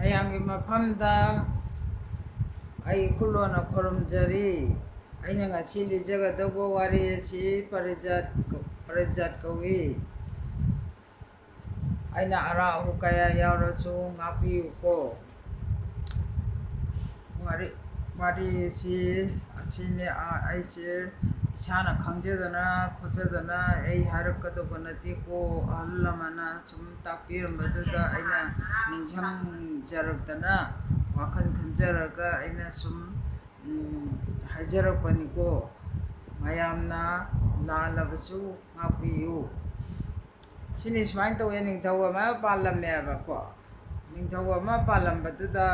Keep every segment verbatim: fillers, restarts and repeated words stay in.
ꯃꯌꯥꯝꯒꯤ ꯃꯐꯝꯗ ꯑꯩ ꯈꯨꯂꯣꯟꯅ ꯈꯨꯔꯨꯝꯖꯔꯤ꯫ ꯑꯩꯅ ꯉꯁꯤ ꯂꯤꯖꯒꯗꯧꯕ ꯋꯥꯔꯤ ꯑꯁꯤ ꯄꯔꯤꯖꯥꯠ, ꯄꯔꯤꯖꯥꯠ ꯀꯧꯏ꯫ ꯑꯩꯅ ꯑꯔꯥ ꯑꯍꯨ ꯀꯌꯥ ꯌꯥꯎꯔꯁꯨ ꯉꯥꯛꯄꯤꯌꯨꯀꯣ꯫ ꯋꯥꯔꯤ, ꯋꯥꯔꯤꯁꯤ ꯑꯁꯤꯅꯤ, ꯑ, ꯑꯩꯁꯦ ꯏꯁꯥꯅ ꯈꯪꯖꯗꯅ ꯈꯣꯠꯆꯗꯅ ꯑꯩ ꯍꯥꯏꯔꯛꯀꯗꯧꯕ ꯅꯠꯇꯦꯀꯣ꯫ ꯑꯍꯜ ꯂꯃꯟꯅ ꯁꯨꯝ ꯇꯥꯛꯄꯤꯔꯝꯕꯗꯨꯗ ꯑꯩꯅ ꯅꯤꯡꯁꯤꯡꯖꯔꯛꯇꯅ, ꯋꯥꯈꯜ ꯈꯟꯖꯔꯒ ꯑꯩꯅ ꯁꯨꯝ, ꯎꯝ, ꯍꯥꯏꯖꯔꯛꯄꯅꯤꯀꯣ꯫ ꯃꯌꯥꯝꯅ ꯂꯥꯜꯂꯕꯁꯨ ꯉꯥꯛꯄꯤꯌꯨ꯫ ꯁꯤꯅꯤ ꯁꯨꯃꯥꯏꯅ ꯇꯧꯋꯦ, ꯅꯤꯡꯊꯧ ꯑꯃ ꯄꯥꯜꯂꯝꯃꯦꯕꯀꯣ꯫ ꯅꯤꯡꯊꯧ ꯑꯃ ꯄꯥꯜꯂꯝꯕꯗꯨꯗ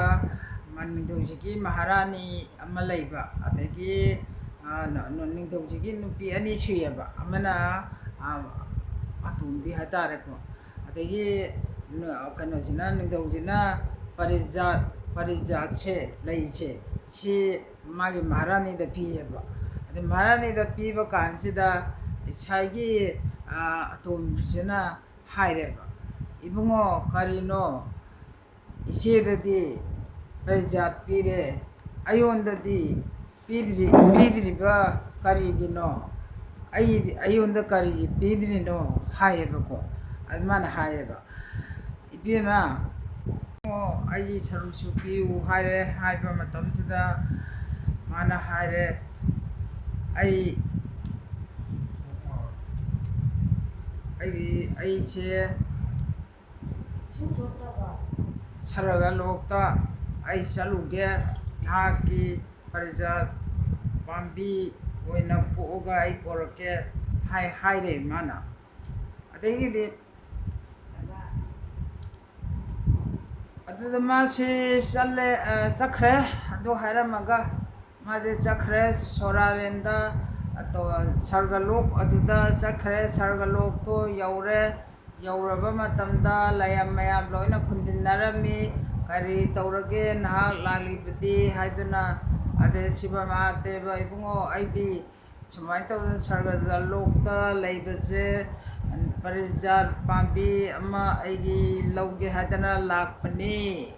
ꯃ-, ꯅꯤꯡꯊꯧꯁꯤꯒꯤ ꯃꯍꯥꯔꯥꯅꯤ ꯑꯃ ꯂꯩꯕ, ꯑꯗꯒꯤ, ꯑ, ꯅ-, ꯅ-, ꯅꯤꯡꯊꯧꯁꯤꯒꯤ ꯅꯨꯄꯤ ꯑꯅꯤ ꯁꯨꯏꯌꯦꯕ꯫ ꯑꯃꯅ, ꯑ, ꯑꯇꯣꯝꯕꯤ ꯍꯥꯏꯇꯥꯔꯦꯀꯣ꯫ ꯑꯗꯒꯤ ꯅ-, ꯀꯩꯅꯣꯁꯤꯅ, ꯅꯤꯡꯊꯧꯁꯤꯅ ꯄꯔꯤꯖꯥꯠ, ꯄꯔꯤꯖꯥꯠꯁꯦ, ꯂꯩꯁꯦ, ꯁꯤ ꯃꯥꯒꯤ ꯃꯍꯥꯔꯥꯅꯤꯗ ꯄꯤꯌꯦꯕ꯫ ꯑꯗ ꯃꯍꯥꯔꯥꯅꯤꯗ ꯄꯤꯕ ꯀꯥꯟꯁꯤꯗ ꯉꯁꯥꯏꯒꯤ, ꯑ, ꯑꯇꯣꯝꯕꯤꯁꯤꯅ ꯍꯥꯏꯔꯦꯕ, "ꯏꯕꯨꯡꯉꯣ, ꯀꯔꯤꯅꯣ? ꯏꯆꯦꯗꯗꯤ ꯄꯔꯤꯖꯥꯠ ꯄꯤꯔꯦ, ꯑꯩꯉꯣꯟꯗꯗꯤ ꯄꯤꯗ꯭ꯔꯤ-, ꯄꯤꯗ꯭ꯔꯤꯕ ꯀꯔꯤꯒꯤꯅꯣ? ꯑꯩꯗꯤ, ꯑꯩꯉꯣꯟꯗ ꯀꯔꯤꯒꯤ ꯄꯤꯗ꯭ꯔꯤꯅꯣ?" ꯍꯥꯏꯌꯦꯕꯀꯣ꯫ ꯑꯗꯨ ꯃꯥꯅ ꯍꯥꯏꯌꯦꯕ, "ꯏꯕꯦꯝꯃ, ꯑꯩꯒꯤ ꯁꯔꯨꯛꯁꯨ ꯄꯤꯌꯨ" ꯍꯥꯏꯔꯦ꯫ ꯍꯥꯏꯕ ꯃꯇꯝꯗꯨꯗ ꯃꯥꯅ ꯍꯥꯏꯔꯦ, "ꯑꯩ, ꯑꯩ, ꯑꯩꯁꯦ ꯁꯔꯒ ꯂꯣꯛꯇ ꯑꯩ ꯆꯠꯂꯨꯒꯦ, ꯅꯍꯥꯛꯀꯤ ꯄꯔꯤꯖꯥꯠ ꯄꯥꯝꯕꯤ ꯑꯣꯏꯅ ꯄꯣꯛꯑꯒ ꯑꯩ ꯄꯣꯔꯛꯀꯦ" ꯍꯥꯏ-, ꯍꯥꯏꯔꯦ ꯃꯥꯅ꯫ ꯑꯗꯒꯤꯗꯤ ꯑꯗꯨꯗ ꯃꯥꯁꯤ ꯆꯠꯂꯦ, ꯑ, ꯆꯠꯈ꯭ꯔꯦ꯫ ꯑꯗꯨ ꯍꯥꯏꯔꯝꯃꯒ ꯃꯥꯁꯦ ꯆꯠꯈ꯭ꯔꯦ, ꯁꯣꯔꯥꯔꯦꯟꯗ, ꯑꯇꯣ-, ꯁꯔꯒꯂꯣꯛ ꯑꯗꯨꯗ ꯆꯠꯈ꯭ꯔꯦ꯫ ꯁꯔꯒꯂꯣꯛꯇꯣ ꯌꯧꯔꯦ꯫ ꯌꯧꯔꯕ ꯃꯇꯝꯗ ꯂꯥꯏꯌꯥꯝ ꯃꯌꯥꯝ ꯂꯣꯏꯅ ꯈꯨꯟꯗꯤꯟꯅꯔꯝꯃꯤ꯫ "ꯀꯔꯤ ꯇꯧꯔꯒꯦ ꯅꯍꯥꯛ ꯂꯥꯛꯂꯤꯕꯗꯤ?" ꯍꯥꯏꯗꯨꯅ꯫ ꯑꯗꯩ ꯁꯤꯕ ꯃꯍꯥꯗꯦꯕ, "ꯏꯕꯨꯡꯉꯣ, ꯑꯩꯗꯤ ꯁꯨꯃꯥꯏꯅ ꯇꯧꯗꯅ ꯁꯔꯒꯂꯣꯛꯇ ꯂꯩꯕꯁꯦ ꯄꯔꯤꯖꯥꯠ ꯄꯥꯝꯕꯤ ꯑꯃ ꯑꯩꯒꯤ ꯂꯧꯒꯦ ꯍꯥꯏꯗꯅ ꯂꯥꯛꯄꯅꯤ"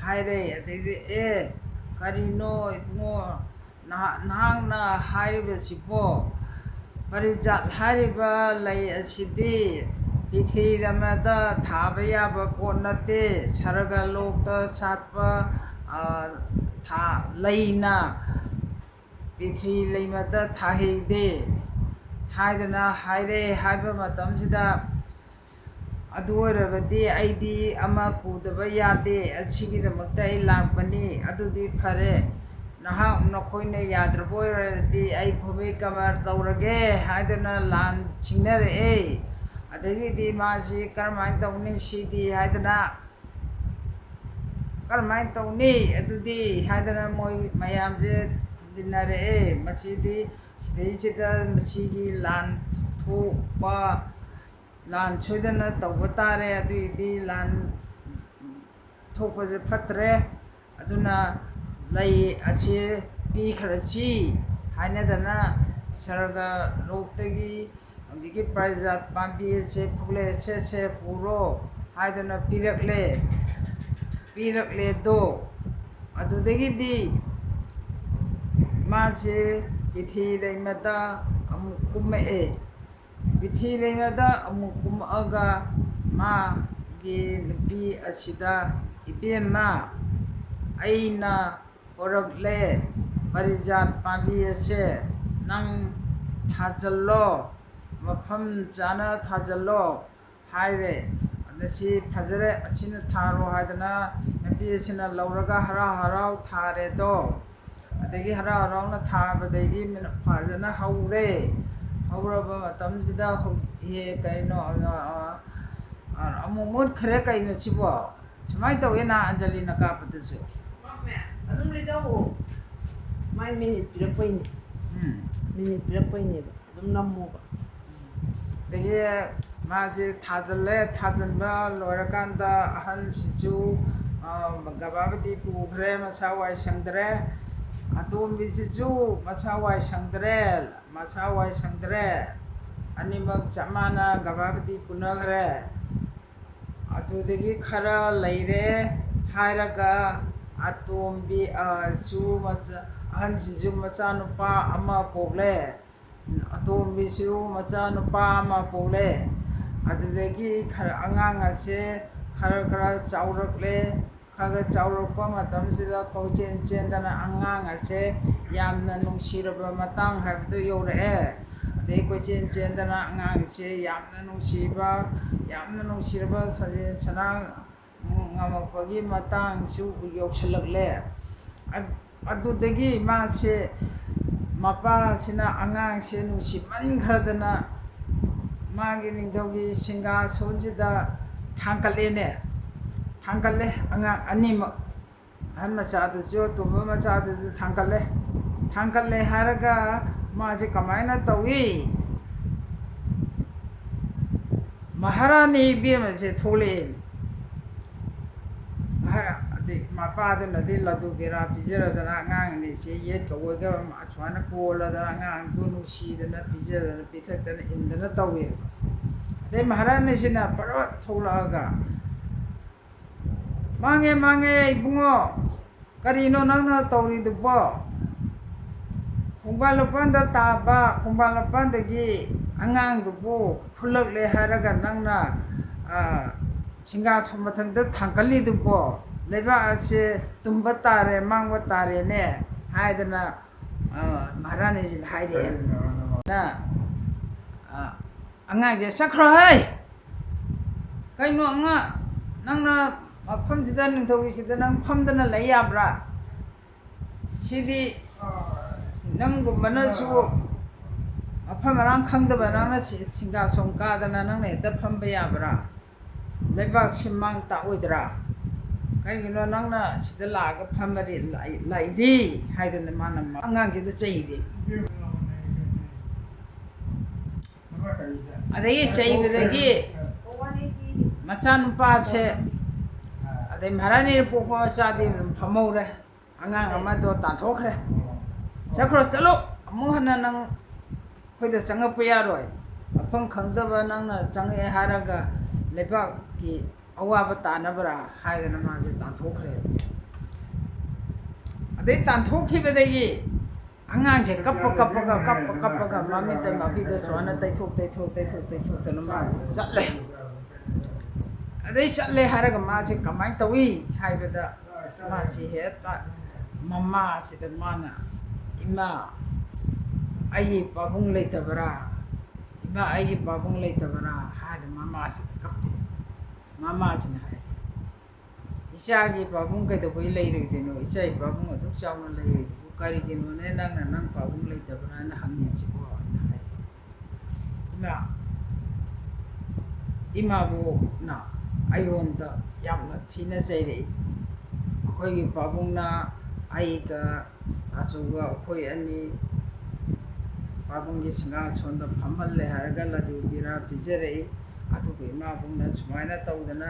ꯍꯥꯏꯔꯦ꯫ ꯑꯗꯩꯗꯤ, "ꯑꯦ, ꯀꯔꯤꯅꯣ ꯏꯕꯨꯡꯉꯣ, ꯅꯍꯥꯛ-, ꯅꯍꯥꯛꯅ ꯍꯥꯏꯔꯤꯕꯁꯤꯕꯣ? ꯄꯔꯤꯖꯥꯠ ꯍꯥꯏꯔꯤꯕ ꯂꯩ ꯑꯁꯤꯗꯤ ꯄ꯭ꯔꯤꯊꯤ ꯂꯩꯃꯗ ꯊꯥꯕ ꯌꯥꯕ ꯄꯣꯠ ꯅꯠꯇꯦ, ꯁꯔꯒ ꯂꯣꯛꯇ ꯁꯥꯠꯄ, ꯑ, ꯊꯥ-, ꯂꯩꯅ ꯄ꯭ꯔꯤꯊꯤ ꯂꯩꯃꯗ ꯊꯥꯍꯩꯗꯦ" ꯍꯥꯏꯗꯅ ꯍꯥꯏꯔꯦ꯫ ꯍꯥꯏꯕ ꯃꯇꯝꯁꯤꯗ, "ꯑꯗꯨ ꯑꯣꯏꯔꯕꯗꯤ ꯑꯩꯗꯤ ꯑꯃ ꯄꯨꯗꯕ ꯌꯥꯗꯦ, ꯑꯁꯤꯒꯤꯗꯃꯛꯇ ꯑꯩ ꯂꯥꯛꯄꯅꯤ꯫ ꯑꯗꯨꯗꯤ ꯐꯔꯦ, ꯅꯍꯥꯛ ꯅꯈꯣꯏꯅ ꯌꯥꯗ꯭ꯔꯕ ꯑꯣꯏꯔꯗꯤ ꯑꯩ ꯚꯨꯃꯤꯀꯝꯄ ꯇꯧꯔꯒꯦ" ꯍꯥꯏꯗꯅ ꯂꯥꯟ ꯁꯤꯡꯅꯔꯛꯑꯦ꯫ ꯑꯗꯒꯤꯗꯤ ꯃꯥꯁꯤ ꯀꯔꯝꯍꯥꯏꯅ ꯇꯧꯅꯤ ꯁꯤꯗꯤ ꯍꯥꯏꯗꯅ, "ꯀꯔꯝꯍꯥꯏꯅ ꯇꯧꯅꯤ ꯑꯗꯨꯗꯤ?" ꯍꯥꯏꯗꯅ ꯃꯣꯏ ꯃꯌꯥꯝꯁꯦ ꯊꯤꯡꯖꯤꯟꯅꯔꯛꯑꯦ꯫ ꯃꯁꯤꯗꯤ ꯁꯤꯗꯩꯁꯤꯗ ꯃꯁꯤꯒꯤ ꯂꯥꯟ ꯊꯣꯛꯄ, ꯂꯥꯟ ꯁꯣꯏꯗꯅ ꯇꯧꯕ ꯇꯥꯔꯦ꯫ ꯑꯗꯨꯏꯗꯤ ꯂꯥꯟ ꯊꯣꯛꯄꯁꯦ ꯐꯠꯇ꯭ꯔꯦ, ꯑꯗꯨꯅ ꯂꯩ ꯑꯁꯦ ꯄꯤꯈ꯭ꯔꯁꯤ ꯍꯥꯏꯅꯗꯅ ꯁꯔꯒ ꯂꯣꯛꯇꯒꯤ ꯍꯧꯖꯤꯛꯀꯤ ꯄ꯭ꯔꯖꯥ ꯄꯥꯝꯕꯤ ꯑꯁꯦ ꯐꯨꯛꯂꯦ, "ꯁꯦ, ꯁꯦ, ꯄꯨꯔꯣ" ꯍꯥꯏꯗꯅ ꯄꯤꯔꯛꯂꯦ꯫ ꯄꯤꯔꯛꯂꯦꯗꯣ, ꯑꯗꯨꯗꯒꯤꯗꯤ ꯃꯥꯁꯦ ꯄ꯭ꯔꯤꯊꯤ ꯂꯩꯃꯗ ꯑꯃꯨꯛ ꯀꯨꯝꯃꯛꯑꯦ꯫ ꯄ꯭ꯔꯤꯊꯤ ꯂꯩꯃꯗ ꯑꯃꯨꯛ ꯀꯨꯝꯃꯛꯑꯒ ꯃꯥꯒꯤ ꯅꯨꯄꯤ ꯑꯁꯤꯗ, "ꯏꯕꯦꯝꯃ, ꯑꯩꯅ ꯄꯣꯔꯛꯂꯦ ꯄꯔꯤꯖꯥꯠ ꯄꯥꯝꯕꯤ ꯑꯁꯦ, ꯅꯪ ꯊꯥꯖꯜꯂꯣ, ꯃꯐꯝ ꯆꯥꯅ ꯊꯥꯖꯜꯂꯣ" ꯍꯥꯏꯔꯦ꯫ ꯑꯗ ꯁꯤ ꯐꯖꯔꯦ, ꯑꯁꯤꯅ ꯊꯥꯔꯣ ꯍꯥꯏꯗꯅ ꯅꯨꯄꯤ ꯑꯁꯤꯅ ꯂꯧꯔꯒ ꯍꯔꯥꯎ ꯍꯔꯥꯎ ꯊꯥꯔꯦꯗꯣ꯫ ꯑꯗꯒꯤ ꯍꯔꯥꯎ ꯍꯔꯥꯎꯅ ꯊꯥꯕꯗꯒꯤ ꯃꯤꯅ ꯐꯖꯅ ꯍꯧꯔꯦ꯫ ꯍꯧꯔꯕ ꯃꯇꯝꯁꯤꯗ ꯍꯧꯖꯤꯛ, ꯏꯍꯦ, ꯀꯩꯅꯣ, ꯑ, ꯑ, ꯑ, ꯑꯃꯨꯛ ꯃꯨꯠꯈ꯭ꯔꯦ, ꯀꯩꯅꯣ ꯁꯤꯕꯣ? ꯁꯨꯃꯥꯏꯅ ꯇꯧꯋꯦ ꯅꯍꯥꯟ ꯑꯟꯖꯂꯤꯅ ꯀꯥꯞꯄꯗꯁꯨ꯫ ꯑꯗꯨꯝ ꯂꯩꯗꯧꯑꯣ꯫ ꯃꯥꯏ ꯃꯤꯅꯤꯠ ꯄꯤꯔꯛꯄꯩꯅꯦ꯫ ꯎꯝ꯫ ꯃꯤꯅꯤꯠ ꯄꯤꯔꯛꯄꯩꯅꯦꯕ꯫ ꯑꯗꯨꯝ ꯅꯝꯃꯣꯕ꯫ ꯑꯗꯒꯤ ꯃꯥꯁꯦ ꯊꯥꯖꯤꯜꯂꯦ꯫ ꯊꯥꯖꯤꯟꯕ ꯂꯣꯏꯔꯀꯥꯟꯗ ꯑꯍꯟꯁꯤꯁꯨ, ꯑ, ꯒꯔꯚꯥꯕꯇꯤ ꯄꯨꯈ꯭ꯔꯦ, ꯃꯁꯥ ꯋꯥꯏ ꯁꯪꯗ꯭ꯔꯦ꯫ ꯑꯇꯣꯝꯕꯤꯁꯤꯁꯨ ꯃꯁꯥ ꯋꯥꯏ ꯁꯪꯗ꯭ꯔꯦ, ꯃꯁꯥ ꯋꯥꯏ ꯁꯪꯗ꯭ꯔꯦ꯫ ꯑꯅꯤꯃꯛ ꯆꯞ ꯃꯥꯟꯅ ꯒꯔꯚꯥꯕꯇꯤ ꯄꯨꯅꯈ꯭ꯔꯦ꯫ ꯑꯗꯨꯗꯒꯤ ꯈꯔ ꯂꯩꯔꯦ, ꯍꯥꯏꯔꯒ ꯑꯇꯣꯝꯕꯤ, ꯑ, ꯁꯨ ꯃꯆꯥ, ꯑꯍꯟꯁꯤꯁꯨ ꯃꯆꯥꯅꯨꯄꯥ ꯑꯃ ꯄꯣꯛꯂꯦ꯫ ꯑꯇꯣꯝꯕꯤꯁꯨ ꯃꯆꯥꯅꯨꯄꯥ ꯑꯃ ꯄꯣꯛꯂꯦ꯫ ꯑꯗꯨꯗꯒꯤ ꯈꯔ, ꯑꯉꯥꯡ ꯑꯁꯦ ꯈꯔ ꯈꯔ ꯆꯥꯎꯔꯛꯂꯦ꯫ ꯈꯔ ꯈꯔ ꯆꯥꯎꯔꯛꯄ ꯃꯇꯝꯁꯤꯗ ꯀꯣꯏꯆꯦꯟ ꯆꯦꯟꯗꯅ ꯑꯉꯥꯡ ꯑꯁꯦ ꯌꯥꯝꯅ ꯅꯨꯡꯁꯤꯔꯕ ꯃꯇꯥꯡ ꯍꯥꯏꯕꯗꯨ ꯌꯧꯔꯛꯑꯦ꯫ ꯑꯗꯩ ꯀꯣꯏꯆꯦꯟ ꯆꯦꯟꯗꯅ ꯑꯉꯥꯡꯁꯦ ꯌꯥꯝꯅ ꯅꯨꯡꯁꯤꯕ, ꯌꯥꯝꯅ ꯅꯨꯡꯁꯤꯔꯕ ꯁꯖꯦꯟ ꯁꯅꯥ ꯉꯝꯃꯛꯄꯒꯤ ꯃꯇꯥꯡꯁꯨ ꯌꯧꯁꯤꯜꯂꯛꯂꯦ꯫ ꯑ-, ꯑꯗꯨꯗꯒꯤ ꯃꯥꯁꯦ, ꯃꯄꯥꯁꯤꯅ ꯑꯉꯥꯡꯁꯦ ꯅꯨꯡꯁꯤꯃꯟꯈ꯭ꯔꯗꯅ ꯃꯥꯒꯤ ꯅꯤꯡꯊꯧꯒꯤ ꯁꯤꯡꯍꯥꯁꯣꯟꯁꯤꯗ ꯊꯥꯡꯒꯠꯂꯦꯅꯦ꯫ ꯊꯥꯡꯒꯠꯂꯦ ꯑꯉꯥꯡ ꯑꯅꯤꯃꯛ꯫ ꯑꯍꯟ ꯃꯆꯥꯗꯨꯁꯨ, ꯑꯇꯣꯝꯕ ꯃꯆꯥꯗꯨꯁꯨ ꯊꯥꯡꯒꯠꯂꯦ꯫ ꯊꯥꯡꯒꯠꯂꯦ ꯍꯥꯏꯔꯒ ꯃꯥꯁꯦ ꯀꯃꯥꯏꯅ ꯇꯧꯏ? ꯃꯍꯥꯔꯥꯅꯤ ꯏꯕꯦꯝꯃꯁꯦ ꯊꯣꯛꯂꯛꯑꯦ꯫ ꯃꯍꯥꯔꯥ-, ꯑꯗꯩ ꯃꯄꯥꯗꯨꯅꯗꯤ ꯂꯗꯨ ꯕꯦꯔꯥ ꯄꯤꯖꯔꯗꯅ ꯑꯉꯥꯡ ꯑꯅꯤꯁꯦ ꯌꯦꯠꯀ ꯑꯣꯏꯒ ꯑꯁꯨꯃꯥꯏꯅ ꯀꯣꯜꯂꯗꯅ ꯑꯉꯥꯡꯗꯨ ꯅꯨꯡꯁꯤꯗꯅ ꯄꯤꯖꯗꯅ ꯄꯤꯊꯛꯇꯅ ꯏꯟꯗꯅ ꯇꯧꯋꯦꯕ꯫ ꯑꯗꯩ ꯃꯍꯥꯔꯥꯅꯤꯁꯤꯅ ꯄꯔꯞ ꯊꯣꯛꯂꯛꯑꯒ, "ꯃꯥꯡꯉꯦ, ꯃꯥꯡꯉꯦ, ꯏꯕꯨꯡꯉꯣ, ꯀꯔꯤꯅꯣ ꯅꯪꯅ ꯇꯧꯔꯤꯗꯨꯕꯣ? ꯈꯣꯡꯕꯥꯟ ꯂꯨꯄꯥꯟꯗ ꯇꯥꯕ, ꯈꯣꯡꯕꯥꯟ ꯂꯨꯄꯥꯟꯗꯒꯤ ꯑꯉꯥꯡꯗꯨꯕꯨ ꯈꯨꯜꯂꯛꯂꯦ ꯍꯥꯏꯔꯒ ꯅꯪꯅ, ꯑ, ꯁꯤꯡꯒꯥꯁꯣꯝ ꯃꯊꯛꯇ ꯊꯥꯡꯒꯠꯂꯤꯗꯨꯕꯣ? ꯂꯩꯕꯥꯛ ꯑꯁꯦ ꯇꯨꯝꯕ ꯇꯥꯔꯦ, ꯃꯥꯡꯕ ꯇꯥꯔꯦꯅꯦ" ꯍꯥꯏꯗꯅ, ꯑ, ꯃꯍꯥꯔꯥꯅꯤꯁꯤꯗ ꯍꯥꯏꯔꯛꯑꯦ꯫ ꯅ, ꯑ, ꯑꯉꯥꯡꯁꯦ, "ꯆꯠꯈ꯭ꯔꯣꯍꯦ! ꯀꯩꯅꯣ ꯑꯉꯥꯡ, ꯅꯪꯅ ꯃꯐꯝꯁꯤꯗ, ꯅꯤꯡꯊꯧꯒꯤꯁꯤꯗ ꯅꯪ ꯐꯝꯗꯅ ꯂꯩ ꯌꯥꯕ꯭ꯔꯥ? ꯁꯤꯗꯤ ꯅꯪꯒꯨꯝꯕꯅꯁꯨ ꯃꯐꯝ ꯃꯔꯥꯡ ꯈꯪꯗꯕ ꯅꯪꯅ ꯁꯤ-, ꯁꯤꯡꯒꯥꯁꯣꯝ ꯀꯥꯗꯅ ꯅꯪꯅ ꯍꯦꯛꯇ ꯐꯝꯕ ꯌꯥꯕ꯭ꯔꯥ? ꯂꯩꯕꯥꯛꯁꯤ ꯃꯥꯡ ꯇꯥꯛꯑꯣꯏꯗ꯭ꯔꯥ? ꯀꯩꯒꯤꯅꯣ ꯅꯪꯅ ꯁꯤꯗ ꯂꯥꯛꯑꯒ ꯐꯝꯃꯗꯤ ꯂꯥꯛꯏ-, ꯂꯥꯛꯏꯗꯤ?" ꯍꯥꯏꯗꯅ ꯃꯥꯅ ꯑꯉꯥꯡꯁꯤꯗ ꯆꯩꯔꯦ꯫ ꯑꯗꯒꯤ ꯆꯩꯕꯗꯒꯤ ꯃꯆꯥꯅꯨꯄꯥꯁꯦ, ꯑꯗꯩ ꯃꯍꯥꯔꯥꯅꯤꯅ ꯄꯣꯛꯄ ꯃꯆꯥꯗꯤ ꯑꯗꯨꯝ ꯐꯝꯍꯧꯔꯦ꯫ ꯑꯉꯥꯡ ꯑꯃꯗꯣ ꯇꯥꯟꯊꯣꯛꯈ꯭ꯔꯦ꯫ "ꯆꯠꯈ꯭ꯔꯣ, ꯆꯠꯂꯣ, ꯑꯃꯨꯛ ꯍꯟꯅ ꯅꯪ ꯑꯩꯈꯣꯏꯗ ꯆꯪꯉꯛꯄ ꯌꯥꯔꯣꯏ꯫ ꯃꯐꯝ ꯈꯪꯗꯕ ꯅꯪꯅ ꯆꯪꯉꯛꯑꯦ ꯍꯥꯏꯔꯒ ꯂꯩꯕꯥꯛꯀꯤ ꯑꯋꯥꯕ ꯇꯥꯅꯕ꯭ꯔꯥ ꯍꯥꯏꯗꯅ ꯃꯥꯁꯦ ꯇꯥꯟꯊꯣꯛꯈ꯭ꯔꯦ꯫ ꯑꯗꯩ ꯇꯥꯟꯊꯣꯛꯈꯤꯕꯗꯒꯤ ꯑꯉꯥꯡꯁꯦ ꯀꯞꯄ ꯀꯞꯄꯒ, ꯀꯞꯄ ꯀꯞꯄꯒ, ꯃꯃꯤꯠꯇ ꯃꯄꯤꯗ ꯁꯨꯃꯥꯏꯅ ꯇꯩꯊꯣꯛ ꯇꯩꯊꯣꯛ ꯇꯩꯊꯣꯛ ꯇꯩꯊꯣꯛꯇꯅ ꯃꯥꯁꯦ ꯆꯠꯂꯦ꯫ ꯑꯗꯩ ꯆꯠꯂꯦ ꯍꯥꯏꯔꯒ ꯃꯥꯁꯦ ꯀꯃꯥꯏꯅ ꯇꯧꯏ ꯍꯥꯏꯕꯗ, ꯃꯥꯁꯤ ꯍꯦꯛꯇ ꯃꯃꯥꯁꯤꯗ ꯃꯥꯅ, "ꯏꯃꯥ, ꯑꯩꯒꯤ ꯄꯥꯕꯨꯡ ꯂꯩꯇꯕꯔꯥ? ꯏꯃꯥ, ꯑꯩꯒꯤ ꯄꯥꯕꯨꯡ ꯂꯩꯇꯕꯔꯥ?" ꯍꯥꯏꯅ ꯃꯃꯥꯁꯤꯗ ꯀꯞꯄꯦ꯫ ꯃꯃꯥꯁꯤꯅ ꯍꯥꯏꯔꯦ, "ꯏꯆꯥꯒꯤ ꯄꯥꯕꯨꯡ ꯀꯩꯗꯧꯕꯩ ꯂꯩꯔꯣꯏꯗꯣꯏꯅꯣ? ꯏꯆꯥꯒꯤ ꯄꯥꯕꯨꯡ ꯑꯗꯨꯛ ꯆꯥꯎꯅ ꯂꯩꯔꯤꯗꯨꯕꯨ ꯀꯔꯤꯒꯤꯅꯣꯅꯦ ꯅꯪꯅ ꯅꯪ ꯄꯥꯕꯨꯡ ꯂꯩꯇꯕ꯭ꯔꯥꯅ ꯍꯪꯉꯤꯁꯤꯕꯣ?" ꯍꯥꯏ꯫ ꯏꯃꯥ, ꯏꯃꯥꯕꯣꯛꯅ ꯑꯩꯉꯣꯟꯗ ꯌꯥꯝꯅ ꯊꯤꯅ ꯆꯩꯔꯛꯏ꯫ ꯑꯩꯈꯣꯏꯒꯤ ꯄꯥꯕꯨꯡꯅ ꯑꯩꯒ ꯑꯆꯧꯕ ꯑꯩꯈꯣꯏ ꯑꯅꯤ ꯄꯥꯕꯨꯡꯒꯤ ꯁꯤꯡꯍꯥꯁꯣꯟꯗ ꯐꯝꯍꯜꯂꯦ ꯍꯥꯏꯔꯒ ꯂꯗꯨ ꯕꯤꯔꯥ ꯄꯤꯖꯔꯛꯏ꯫ ꯑꯗꯨꯒ ꯏꯃꯥꯕꯣꯛꯅ ꯁꯨꯃꯥꯏꯅ ꯇꯧꯗꯅ,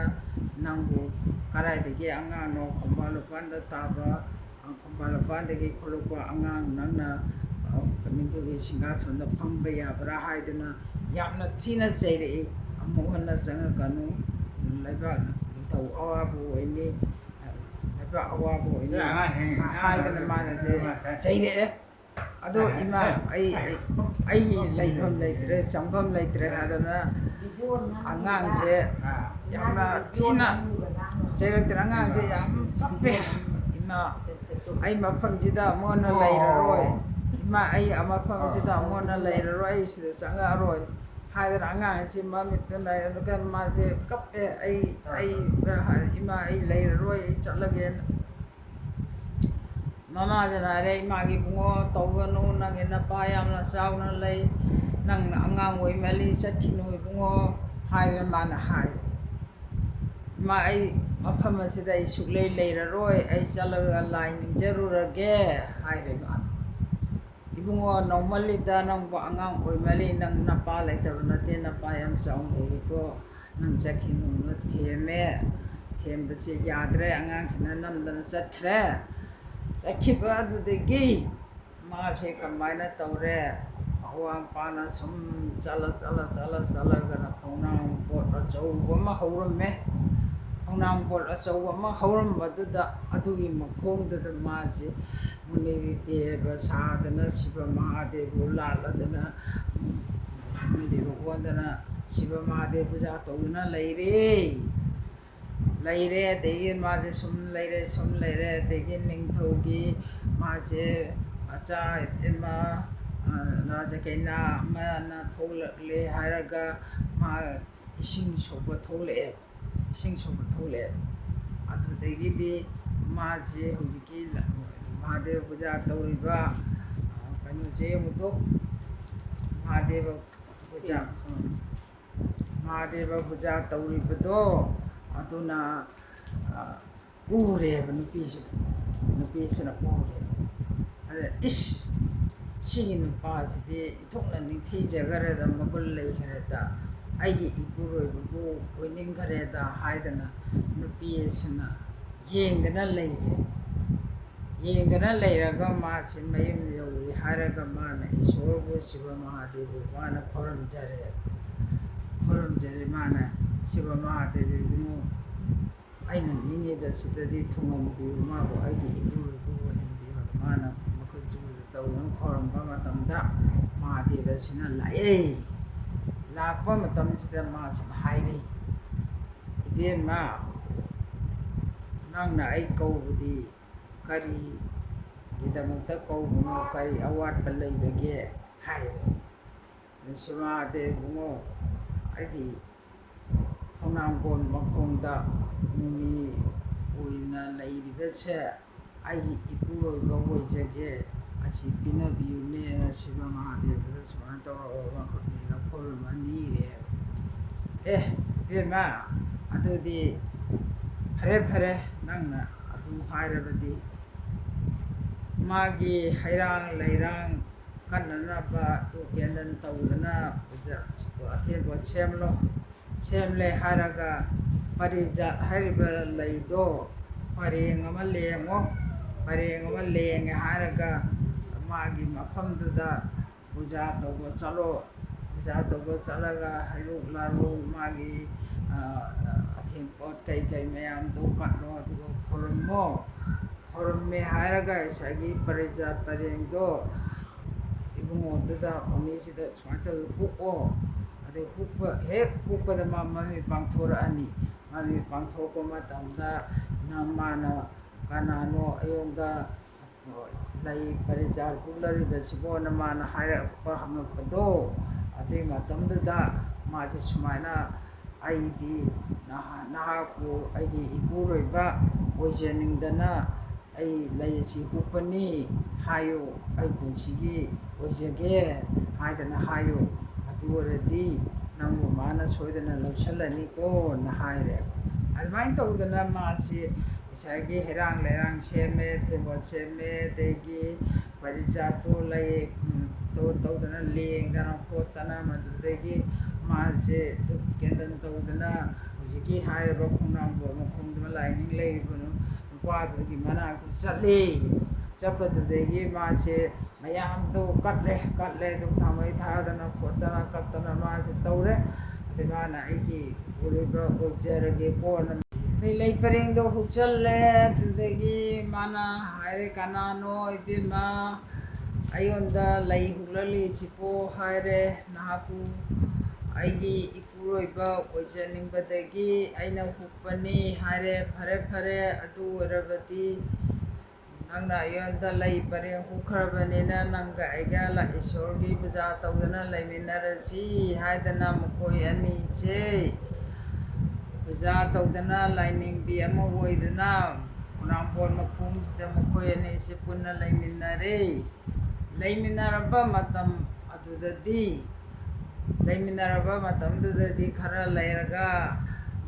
"ꯅꯪꯕꯨ ꯀꯗꯥꯏꯗꯒꯤ ꯑꯉꯥꯡꯅꯣ, ꯈꯣꯡꯕꯥꯟ ꯂꯨꯄꯥꯟꯗ ꯇꯥꯕ, ꯈꯣꯡꯕꯥꯟ ꯂꯨꯄꯥꯟꯗꯒꯤ ꯈꯨꯂꯛꯄ ꯑꯉꯥꯡ ꯅꯪꯅ, ꯑ, ꯀꯩꯅꯣꯗꯨꯒꯤ ꯁꯤꯡꯍꯥꯁꯣꯟꯗ ꯐꯝꯕ ꯌꯥꯕ꯭ꯔꯥ?" ꯍꯥꯏꯗꯅ ꯌꯥꯝꯅ ꯊꯤꯅ ꯆꯩꯔꯛꯏ꯫ "ꯑꯃꯨꯛ ꯍꯟꯅ ꯆꯪꯉꯛꯀꯅꯨ, ꯂꯩꯕꯥꯛ ꯅꯤꯡꯊꯧ ꯑꯋꯥꯕ ꯑꯣꯏꯅꯤ, ꯂꯩꯕꯥꯛ ꯑꯋꯥꯕ ꯑꯣꯏꯅꯤ" ꯍꯥꯏꯗꯅ ꯃꯥꯅꯁꯦ ꯆꯩꯔꯛꯑꯦ꯫ ꯑꯗꯣ ꯏꯃꯥ, ꯑꯩ, ꯑꯩ, ꯑꯩ ꯂꯩꯐꯝ ꯂꯩꯇ꯭ꯔꯦ, ꯆꯪꯐꯝ ꯂꯩꯇ꯭ꯔꯦ ꯍꯥꯏꯗꯅ ꯑꯉꯥꯡꯁꯦ ꯌꯥꯝꯅ ꯊꯤꯅ ꯆꯩꯔꯛꯇꯅ ꯑꯉꯥꯡꯁꯦ ꯌꯥꯝ ꯀꯞꯄꯦ꯫ "ꯏꯃꯥ, ꯑꯩ ꯃꯐꯝꯁꯤꯗ ꯑꯃꯨꯛ ꯍꯟꯅ ꯂꯩꯔꯔꯣꯏ꯫ ꯏꯃꯥ, ꯑꯩ ꯃꯐꯝꯁꯤꯗ ꯑꯃꯨꯛ ꯍꯟꯅ ꯂꯩꯔꯔꯣꯏ, ꯑꯩ ꯁꯤꯗ ꯆꯪꯉꯛꯑꯔꯣꯏ" ꯍꯥꯏꯗꯅ ꯑꯉꯥꯡꯁꯦ ꯃꯃꯤꯠꯇ ꯂꯩꯔꯒ ꯃꯥꯁꯦ ꯀꯞꯄꯦ꯫ "ꯑꯩ, ꯑꯩ, ꯏꯃꯥ, ꯑꯩ ꯂꯩꯔꯔꯣꯏ, ꯑꯩ ꯆꯠꯂꯒꯦꯅ"꯫ ꯃꯃꯥꯗꯨꯅ ꯍꯥꯏꯔꯦ, "ꯏꯃꯥꯒꯤ ꯏꯕꯨꯡꯉꯣ, ꯇꯧꯒꯅꯨ, ꯅꯪꯒꯤ ꯅꯄꯥ ꯌꯥꯝꯅ ꯆꯥꯎꯅ ꯂꯩ, ꯅꯪꯅ ꯑꯉꯥꯡ ꯑꯣꯏꯃꯜꯂꯤ, ꯆꯠꯈꯤꯅꯨ ꯏꯕꯨꯡꯉꯣ" ꯍꯥꯏꯗꯅ ꯃꯥꯅ ꯍꯥꯏ꯫ "ꯏꯃꯥ, ꯑꯩ ꯃꯐꯝ ꯑꯁꯤꯗ ꯑꯩ ꯁꯨꯛꯂꯩ ꯂꯩꯔꯔꯣꯏ, ꯑꯩ ꯆꯠꯂꯒ ꯂꯥꯏ ꯅꯤꯡꯖꯔꯨꯔꯒꯦ" ꯍꯥꯏꯔꯦ ꯃꯥꯅ꯫ "ꯏꯕꯨꯡꯉꯣ, ꯅꯧꯃꯜꯂꯤꯗ, ꯅꯪꯕꯨ ꯑꯉꯥꯡ ꯑꯣꯏꯃꯜꯂꯤ, ꯅꯪ ꯅꯄꯥ ꯂꯩꯇꯕ ꯅꯠꯇꯦ, ꯅꯄꯥ ꯌꯥꯝ ꯆꯥꯎꯅ ꯂꯩꯔꯤꯀꯣ, ꯅꯪ ꯆꯠꯈꯤꯅꯨꯅ" ꯊꯦꯝꯃꯦ꯫ ꯊꯦꯝꯕꯁꯦ ꯌꯥꯗ꯭ꯔꯦ, ꯑꯉꯥꯡꯁꯤꯅ ꯅꯝꯗꯅ ꯆꯠꯈ꯭ꯔꯦ꯫ ꯆꯠꯈꯤꯕ ꯑꯗꯨꯗꯒꯤ ꯃꯥꯁꯦ ꯀꯃꯥꯏꯅ ꯇꯧꯔꯦ? ꯑꯋꯥꯡ ꯄꯥꯅ ꯁꯨꯝ ꯆꯠꯂ, ꯆꯠꯂ, ꯆꯠꯂ, ꯆꯠꯂꯒꯅ ꯈꯣꯡꯅꯥꯡ ꯄꯣꯠ ꯑꯆꯧꯕ ꯑꯃ ꯍꯧꯔꯝꯃꯦ꯫ ꯈꯣꯡꯅꯥꯡ ꯕꯣꯠ ꯑꯆꯧꯕ ꯑꯃ ꯍꯧꯔꯝꯕꯗꯨꯗ, ꯑꯗꯨꯒꯤ ꯃꯈꯣꯡꯗꯨꯗ ꯃꯥꯁꯦ ꯃꯨꯅꯤꯔꯤꯗꯦꯕ ꯁꯥꯗꯅ, ꯁꯤꯕ ꯃꯍꯥꯗꯦꯕꯕꯨ ꯂꯥꯠꯂꯗꯅ, ꯃꯨꯅꯤꯔꯤꯗꯦꯕ ꯑꯣꯟꯗꯅ, ꯁꯤꯕ ꯃꯍꯥꯗꯦꯕ ꯄꯨꯖꯥ ꯇꯧꯗꯨꯅ ꯂꯩꯔꯦ꯫ ꯂꯩꯔꯦ꯫ ꯑꯗꯒꯤ ꯃꯥꯁꯦ ꯁꯨꯝ ꯂꯩꯔꯦ, ꯁꯨꯝ ꯂꯩꯔꯦ꯫ ꯑꯗꯒꯤ ꯅꯤꯡꯊꯧꯒꯤ ꯃꯥꯁꯦ ꯃꯆꯥ ꯑꯃ, ꯑ, ꯔꯥꯖ ꯀꯩꯅꯥ ꯑꯃꯅ ꯊꯣꯛꯂꯛꯂꯦ ꯍꯥꯏꯔꯒ ꯃꯥ ꯏꯁꯤꯡ ꯁꯣꯛꯄ ꯊꯣꯛꯂꯛꯑꯦ, ꯏꯁꯤꯡ ꯁꯣꯛꯄ ꯊꯣꯛꯂꯛꯑꯦ꯫ ꯑꯗꯨꯗꯒꯤꯗꯤ ꯃꯥꯁꯦ ꯍꯧꯖꯤꯛꯀꯤ ꯃꯍꯥꯗꯦꯕ ꯄꯨꯖꯥ ꯇꯧꯔꯤꯕ, ꯑ, ꯀꯩꯅꯣꯁꯦ ꯌꯦꯡꯉꯨꯗꯣ, ꯃꯍꯥꯗꯦꯕ ꯄꯨꯖꯥ, ꯎꯝ, ꯃꯍꯥꯗꯦꯕ ꯄꯨꯖꯥ ꯇꯧꯔꯤꯕꯗꯣ, ꯑꯗꯨꯅ, ꯑ, ꯎꯔꯦꯕ ꯅꯨꯄꯤꯁꯤꯅ, ꯅꯨꯄꯤꯁꯤꯅ ꯎꯔꯦꯕ꯫ ꯑꯗ, "ꯏꯁ, ꯁꯤꯒꯤ ꯅꯨꯄꯥꯁꯤꯗꯤ ꯏꯟꯊꯣꯛꯅ ꯅꯤꯡꯊꯤꯖꯈ꯭ꯔꯦꯗ, ꯃꯒꯨꯟ ꯂꯩꯈ꯭ꯔꯦꯗ, ꯑꯩꯒꯤ ꯏꯄꯨꯔꯣꯏꯕꯕꯨ ꯑꯣꯏꯅꯤꯡꯈ꯭ꯔꯦꯗ" ꯍꯥꯏꯗꯅ ꯅꯨꯄꯤ ꯑꯁꯤꯅ ꯌꯦꯡꯗꯅ ꯂꯩꯔꯦ꯫ ꯌꯦꯡꯗꯅ ꯂꯩꯔꯒ ꯃꯥꯁꯤ ꯃꯌꯨꯝ ꯌꯧꯔꯦ ꯍꯥꯏꯔꯒ ꯃꯥꯅ ꯏꯁꯣꯔꯕꯨ, ꯁꯤꯕ ꯃꯍꯥꯗꯦꯕꯕꯨ ꯃꯥꯅ ꯈꯨꯔꯨꯝꯖꯔꯦ꯫ ꯈꯨꯔꯨꯝꯖꯔꯦ ꯃꯥꯅ, "ꯁꯤꯕ ꯃꯍꯥꯗꯦꯕ ꯏꯕꯨꯡꯉꯣ, ꯑꯩꯅ ꯅꯤꯡꯉꯤꯕꯁꯤꯗꯗꯤ ꯊꯨꯡꯍꯟꯕꯤꯌꯨ, ꯃꯥꯕꯨ ꯑꯩꯒꯤ ꯏꯄꯨꯔꯣꯏꯕ ꯑꯣꯏꯍꯟꯕꯤꯌꯨ" ꯍꯥꯏꯅ ꯃꯥꯅ ꯃꯈꯨꯠ ꯖꯣꯔꯗ ꯇꯧꯗꯨꯅ ꯈꯨꯔꯨꯝꯕ ꯃꯇꯝꯗ ꯃꯍꯥꯗꯦꯕꯁꯤꯅ ꯂꯥꯛꯑꯦ꯫ ꯂꯥꯛꯄ ꯃꯇꯝꯁꯤꯗ ꯃꯥꯁꯤꯅ ꯍꯥꯏꯔꯦ, "ꯏꯕꯦꯝꯃ, ꯅꯪꯅ ꯑꯩ ꯀꯧꯕꯗꯤ ꯀꯔꯤꯒꯤꯗꯃꯛꯇ ꯀꯧꯕꯅꯣ? ꯀꯔꯤ ꯑꯋꯥꯠꯄ ꯂꯩꯕꯒꯦ?" ꯍꯥꯏ꯫ ꯁꯤꯕ ꯃꯍꯥꯗꯦꯕ ꯏꯕꯨꯡꯉꯣ, ꯑꯩꯗꯤ ꯈꯣꯡꯅꯥꯡꯒꯣꯟ ꯃꯈꯣꯡꯗ ꯃꯨꯅꯤ ꯑꯣꯏꯅ ꯂꯩꯔꯤꯕꯁꯦ ꯑꯩꯒꯤ ꯏꯄꯨꯔꯣꯏꯕ ꯑꯣꯏꯖꯒꯦ, ꯑꯁꯤ ꯄꯤꯅꯕꯤꯌꯨꯅꯦꯅ ꯁꯤꯕ ꯃꯍꯥꯗꯦꯕꯗ ꯁꯨꯃꯥꯏꯅ ꯇꯧꯔꯒ ꯃꯈꯨꯠ ꯃꯦꯜꯂ ꯈꯨꯔꯨꯝꯃ ꯅꯤꯔꯦ꯫ "ꯑꯦ, ꯏꯕꯦꯝꯃ, ꯑꯗꯨꯗꯤ ꯐꯔꯦ, ꯐꯔꯦ, ꯅꯪꯅ ꯑꯗꯨ ꯍꯥꯏꯔꯕꯗꯤ" ꯃꯥꯒꯤ ꯍꯩꯔꯥꯡ ꯂꯩꯔꯥꯡ ꯀꯟꯅꯅꯕ ꯙꯨꯞ ꯀꯦꯟꯗꯜ ꯇꯧꯗꯅ ꯑꯊꯦꯟꯕ ꯄꯣꯠ ꯁꯦꯝꯂꯣ꯫ ꯁꯦꯝꯂꯦ ꯍꯥꯏꯔꯒ ꯄꯔꯤꯖꯥꯠ ꯍꯥꯏꯔꯤꯕ ꯂꯩꯗꯣ ꯄꯔꯦꯡ ꯑꯃ ꯂꯦꯡꯉꯣ꯫ ꯄꯔꯦꯡ ꯑꯃ ꯂꯦꯡꯉꯦ ꯍꯥꯏꯔꯒ ꯃꯥꯒꯤ ꯃꯐꯝꯗꯨꯗ ꯄꯨꯖꯥ ꯇꯧꯕ ꯆꯠꯂꯣ꯫ ꯄꯨꯖꯥ ꯇꯧꯕ ꯆꯠꯂꯒ ꯍꯩꯔꯣꯛ ꯂꯥꯔꯣꯛ ꯃꯥꯒꯤ, ꯑ, ꯊꯦꯡꯄꯣꯠ ꯀꯩꯀꯩ ꯃꯌꯥꯝꯗꯣ ꯀꯠꯂꯣ, ꯑꯗꯨꯒ ꯈꯨꯔꯨꯝꯃꯣ꯫ ꯈꯨꯔꯨꯝꯃꯦ ꯍꯥꯏꯔꯒ ꯉꯁꯥꯏꯒꯤ ꯄꯔꯤꯖꯥꯠ ꯄꯔꯦꯡꯗꯣ ꯏꯕꯨꯡꯉꯣꯗꯨꯗ, ꯑꯣꯅꯤꯁꯤꯗ ꯁꯨꯃꯥꯏꯅ ꯇꯧꯔꯒ ꯍꯨꯛꯑꯣ꯫ ꯑꯗꯨ ꯍꯨꯛꯄ, ꯍꯦꯛ ꯍꯨꯛꯄꯗ ꯃꯥ ꯃꯃꯤꯠ ꯄꯥꯡꯊꯣꯔꯛꯑꯅꯤ꯫ ꯃꯃꯤꯠ ꯄꯥꯡꯊꯣꯛꯄ ꯃꯇꯝꯗ ꯅꯪ, ꯃꯥꯅ ꯀꯅꯥꯅꯣ ꯑꯩꯉꯣꯟꯗ ꯂꯩ ꯄꯔꯤꯖꯥꯠ ꯍꯨꯛꯂꯔꯤꯕꯁꯤꯕꯣꯅ ꯃꯥꯅ ꯍꯥꯏꯔꯛꯄ, ꯍꯪꯉꯛꯄꯗꯣ, ꯑꯗꯨꯒꯤ ꯃꯇꯝꯗꯨꯗ ꯃꯥꯁꯦ ꯁꯨꯃꯥꯏꯅ, "ꯑꯩꯗꯤ ꯅꯍꯥ-, ꯅꯍꯥꯛꯄꯨ ꯑꯩꯒꯤ ꯏꯄꯨꯔꯣꯏꯕ ꯑꯣꯏꯖꯅꯤꯡꯗꯅ ꯑꯩ ꯂꯩ ꯑꯁꯤ ꯍꯨꯛꯄꯅꯤ, ꯍꯥꯏꯌꯨ, ꯑꯩ ꯄꯨꯟꯁꯤꯒꯤ ꯑꯣꯏꯖꯒꯦ" ꯍꯥꯏꯗꯅ ꯍꯥꯏꯌꯨ꯫ "ꯑꯗꯨ ꯑꯣꯏꯔꯗꯤ ꯅꯪꯕꯨ ꯃꯥꯅ ꯁꯣꯏꯗꯅ ꯂꯧꯁꯤꯜꯂꯅꯤꯀꯣꯅ" ꯍꯥꯏꯔꯦ꯫ ꯑꯗꯨꯃꯥꯏꯅ ꯇꯧꯗꯅ ꯃꯥꯁꯤ ꯉꯁꯥꯏꯒꯤ ꯍꯩꯔꯥꯡ ꯂꯩꯔꯥꯡ ꯁꯦꯝꯃꯦ, ꯊꯦꯡꯒꯣꯠ ꯁꯦꯝꯃꯦ, ꯑꯗꯒꯤ ꯄꯔꯤꯖꯥꯠꯇꯣ ꯂꯩ, ꯎꯝ, ꯇꯧ-, ꯇꯧꯗꯅ ꯂꯦꯡꯗꯅ ꯈꯣꯠꯇꯅ, ꯃꯗꯨꯗꯒꯤ ꯃꯥꯁꯦ ꯙꯨꯞ ꯀꯦꯟꯗꯜ ꯇꯧꯗꯅ ꯍꯧꯖꯤꯛꯀꯤ ꯍꯥꯏꯔꯤꯕ ꯈꯣꯡꯅꯥꯡꯕ ꯃꯈꯣꯡꯗꯨꯗ ꯂꯥꯏꯅꯤꯡ ꯂꯩꯔꯤꯕ ꯅꯨꯄꯥꯗꯨꯒꯤ ꯃꯅꯥꯛꯇ ꯆꯠꯂꯦ꯫ ꯆꯠꯄꯗꯨꯗꯒꯤ ꯃꯥꯁꯦ ꯃꯌꯥꯝꯗꯣ ꯀꯠꯂꯦ, ꯀꯠꯂꯦ, ꯑꯗꯨꯝ ꯊꯥꯡꯃꯩ ꯊꯥꯗꯅ ꯈꯣꯠꯇꯅ ꯀꯠꯇꯅ ꯃꯥꯁꯦ ꯇꯧꯔꯦ꯫ ꯑꯗꯩ ꯃꯥꯅ "ꯑꯩꯒꯤ ꯏꯄꯨꯔꯣꯏꯕ ꯑꯣꯏꯖꯔꯒꯦꯀꯣꯅ" ꯑꯗꯩ ꯂꯩ ꯄꯔꯦꯡꯗꯣ ꯍꯨꯛꯆꯜꯂꯦ꯫ ꯑꯗꯨꯗꯒꯤ ꯃꯥꯅ ꯍꯥꯏꯔꯦ, "ꯀꯅꯥꯅꯣ ꯏꯕꯦꯝꯃ ꯑꯩꯉꯣꯟꯗ ꯂꯩ ꯍꯨꯛꯂꯛꯂꯤꯁꯤꯕꯣ?" ꯍꯥꯏꯔꯦ꯫ "ꯅꯍꯥꯛꯄꯨ ꯑꯩꯒꯤ ꯏꯄꯨꯔꯣꯏꯕ ꯑꯣꯏꯖꯅꯤꯡꯕꯗꯒꯤ ꯑꯩꯅ ꯍꯨꯛꯄꯅꯤ" ꯍꯥꯏꯔꯦ꯫ "ꯐꯔꯦ, ꯐꯔꯦ, ꯑꯗꯨ ꯑꯣꯏꯔꯕꯗꯤ ꯅꯪꯅ ꯑꯩꯉꯣꯟꯗ ꯂꯩ ꯄꯔꯦꯡ ꯍꯨꯛꯈ꯭ꯔꯕꯅꯤꯅ ꯅꯪꯒ ꯑꯩꯒ ꯂꯥ-, ꯏꯁꯣꯔꯒꯤ ꯄꯨꯖꯥ ꯇꯧꯗꯅ ꯂꯩꯃꯤꯟꯅꯔꯁꯤ" ꯍꯥꯏꯗꯅ ꯃꯈꯣꯏ ꯑꯅꯤꯁꯦ ꯄꯨꯖꯥ ꯇꯧꯗꯅ ꯂꯥꯏꯅꯤꯡꯕꯤ ꯑꯃ ꯑꯣꯏꯗꯅ ꯈꯣꯡꯅꯥꯡꯕꯣꯟ ꯃꯈꯣꯡꯁꯤꯗ ꯃꯈꯣꯏ ꯑꯅꯤꯁꯦ ꯄꯨꯟꯅ ꯂꯩꯃꯤꯟꯅꯔꯦ꯫ ꯂꯩꯃꯤꯟꯅꯔꯕ ꯃꯇꯝ ꯑꯗꯨꯗꯗꯤ, ꯂꯩꯃꯤꯟꯅꯔꯕ ꯃꯇꯝꯗꯨꯗꯗꯤ ꯈꯔ ꯂꯩꯔꯒ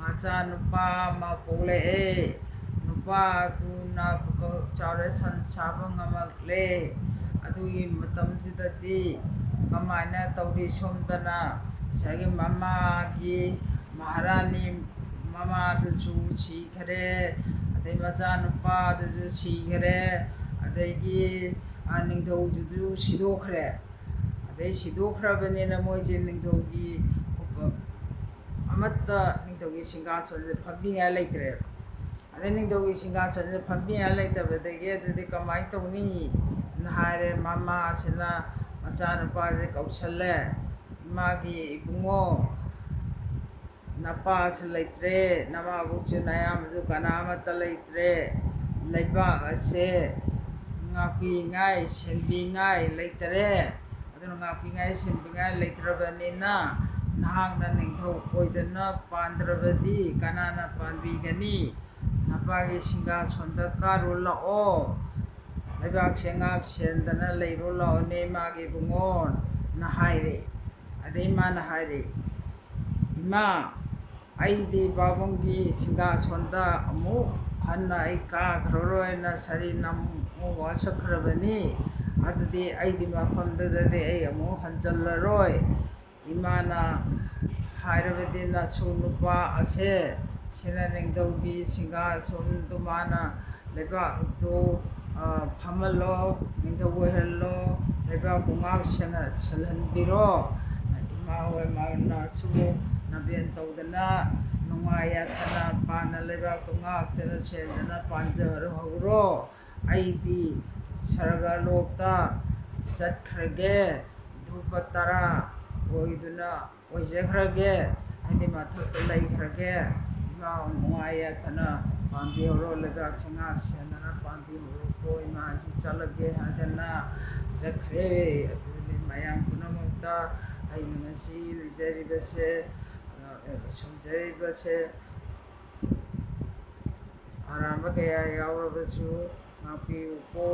ꯃꯆꯥꯅꯨꯄꯥ ꯑꯃ ꯄꯣꯛꯂꯛꯑꯦ꯫ ꯅꯨꯄꯥ ꯑꯗꯨꯅ ꯄꯨꯀ-, ꯆꯥꯎꯔꯦ, ꯁꯟ ꯁꯥꯕ ꯉꯝꯃꯛꯂꯦ꯫ ꯑꯗꯨꯒꯤ ꯃꯇꯝꯁꯤꯗꯗꯤ ꯀꯃꯥꯏꯅ ꯇꯧꯔꯤ? ꯁꯣꯝꯗꯅ ꯉꯁꯥꯏꯒꯤ ꯃꯃꯥꯒꯤ ꯃꯍꯥꯔꯥꯅꯤ ꯃꯃꯥꯗꯨꯁꯨ ꯁꯤꯈꯔꯦ, ꯑꯗꯩ ꯃꯆꯥꯅꯨꯄꯥꯗꯨꯁꯨ ꯁꯤꯈꯔꯦ, ꯑꯗꯒꯤ, ꯑ, ꯅꯤꯡꯊꯧꯗꯨꯁꯨ ꯁꯤꯗꯣꯛꯈ꯭ꯔꯦ꯫ ꯑꯗꯩ ꯁꯤꯗꯣꯛꯈ꯭ꯔꯕꯅꯤꯅ ꯃꯣꯏꯁꯦ ꯅꯤꯡꯊꯧꯒꯤ ꯑꯃꯠꯇ ꯅꯤꯡꯊꯧꯒꯤ ꯁꯤꯡꯍꯥꯁꯣꯟꯁꯦ ꯐꯝꯕꯤꯉꯥꯏ ꯂꯩꯇ꯭ꯔꯦꯕ꯫ ꯑꯗꯩ ꯅꯤꯡꯊꯧꯒꯤ ꯁꯤꯡꯍꯥꯁꯣꯟꯁꯦ ꯐꯝꯕꯤꯉꯥꯏ ꯂꯩꯇꯕꯗꯒꯤ ꯑꯗꯨꯗꯤ ꯀꯃꯥꯏꯅ ꯇꯧꯅꯤ? ꯅ ꯍꯥꯏꯔꯦ꯫ ꯃꯃꯥꯁꯤꯅ ꯃꯆꯥꯅꯨꯄꯥꯁꯦ ꯀꯧꯁꯜꯂꯦ꯫ ꯏꯃꯥꯒꯤ ꯏꯕꯨꯡꯉꯣ, ꯅꯄꯥꯁꯨ ꯂꯩꯇ꯭ꯔꯦ, ꯅꯃꯥꯕꯣꯛꯁꯨ ꯅꯌꯥꯝꯕꯁꯨ ꯀꯅꯥ ꯑꯃꯠꯇ ꯂꯩꯇ꯭ꯔꯦ꯫ ꯂꯩꯕꯥꯛ ꯑꯁꯦ ꯉꯥꯛꯄꯤꯉꯥꯏ, ꯁꯦꯟꯕꯤꯉꯥꯏ ꯂꯩꯇꯔꯦ꯫ ꯑꯗꯨꯅ ꯉꯥꯛꯄꯤꯉꯥꯏ, ꯁꯦꯟꯕꯤꯉꯥꯏ ꯂꯩꯇ꯭ꯔꯕꯅꯤꯅ ꯅꯍꯥꯛꯅ ꯅꯤꯡꯊꯧ ꯑꯣꯏꯗꯅ ꯄꯥꯟꯗ꯭ꯔꯕꯗꯤ ꯀꯅꯥꯅ ꯄꯥꯟꯕꯤꯒꯅꯤ? ꯅꯄꯥꯒꯤ ꯁꯤꯡꯍꯥꯁꯣꯟꯗ ꯀꯥꯔꯨ ꯂꯥꯛꯑꯣ꯫ ꯂꯩꯕꯥꯛꯁꯦ ꯉꯥꯛ ꯁꯦꯟꯗꯅ ꯂꯩꯔꯨ ꯂꯥꯛꯑꯣꯅꯦ, ꯏꯃꯥꯒꯤ ꯏꯕꯨꯡꯉꯣꯅ ꯍꯥꯏꯔꯦ꯫ ꯑꯗꯩ ꯃꯥꯅ ꯍꯥꯏꯔꯦ, ꯏꯃꯥ, ꯑꯩꯗꯤ ꯄꯥꯕꯨꯡꯒꯤ ꯁꯤꯡꯍꯥꯁꯣꯟꯗ ꯑꯃꯨꯛ ꯍꯟꯅ ꯑꯩ ꯀꯥꯈ꯭ꯔꯔꯣꯏꯅ ꯁꯥꯔꯤ ꯅꯝꯃꯨ ꯋꯥꯁꯛꯈ꯭ꯔꯕꯅꯤ꯫ ꯑꯗꯨꯗꯤ ꯑꯩꯗꯤ ꯃꯐꯝꯗꯨꯗꯗꯤ ꯑꯩ ꯑꯃꯨꯛ ꯍꯟꯖꯜꯂꯔꯣꯏ꯫ ꯏꯃꯥꯅ ꯍꯥꯏꯔꯕꯗꯤ ꯅꯁꯨ ꯅꯨꯄꯥ ꯑꯁꯦ ꯁꯤꯅ ꯅꯤꯡꯊꯧꯒꯤ ꯁꯤꯡꯍꯥꯁꯣꯟꯗꯨ ꯃꯥꯅ ꯂꯩꯕꯥꯛꯇꯨ, ꯑ, ꯐꯝꯍꯜꯂꯣ, ꯅꯤꯡꯊꯧ ꯑꯣꯏꯍꯜꯂꯣ, ꯂꯩꯕꯥꯛꯄꯨ ꯉꯥꯛ ꯁꯦꯟꯅ-, ꯁꯦꯜꯍꯟꯕꯤꯔꯣ꯫ ꯏꯃꯥ ꯍꯣꯏ ꯃꯥꯅꯁꯨ ꯅꯕꯦꯟ ꯇꯧꯗꯅ ꯅꯨꯡꯉꯥꯏ ꯌꯥꯏꯐꯅ ꯄꯥꯟꯅ ꯂꯩꯕꯥꯛꯇꯨ ꯉꯥꯛꯇꯅ ꯁꯦꯟꯗꯅ ꯄꯥꯟꯖꯍꯧꯔꯣ꯫ ꯑꯩꯗꯤ ꯁꯔꯒ ꯂꯣꯛꯇ ꯆꯠꯈ꯭ꯔꯒꯦ, ꯙ꯭ꯔꯨꯕ ꯇꯔꯥ ꯑꯣꯏꯗꯨꯅ ꯑꯣꯏꯖꯈ꯭ꯔꯒꯦ꯫ ꯑꯩꯗꯤ ꯃꯊꯛꯇ ꯂꯩꯈ꯭ꯔꯒꯦ꯫ ꯏꯃꯥ ꯅꯨꯡꯉꯥꯏ ꯌꯥꯏꯐꯅ ꯄꯥꯟꯕꯤꯍꯧꯔꯣ, ꯂꯩꯕꯥꯛꯁꯦ ꯉꯥꯛ ꯁꯦꯟꯗꯅ ꯄꯥꯟꯕꯤꯍꯧꯔꯣꯀꯣ꯫ ꯏꯃꯥꯁꯨ ꯆꯠꯂꯒꯦ ꯍꯥꯏꯗꯅ ꯆꯠꯈ꯭ꯔꯦ꯫ ꯑꯗꯨꯅꯤ ꯃꯌꯥꯝ ꯄꯨꯝꯅꯃꯛꯇ ꯑꯩꯅ ꯉꯁꯤ ꯂꯤꯖꯔꯤꯕꯁꯦ, ꯑ, ꯁꯣꯟꯖꯔꯤꯕꯁꯦ꯫ ꯑꯔꯥꯟꯕ ꯀꯌꯥ ꯌꯥꯎꯔꯕꯁꯨ ꯉꯥꯛꯄꯤꯌꯨꯀꯣ꯫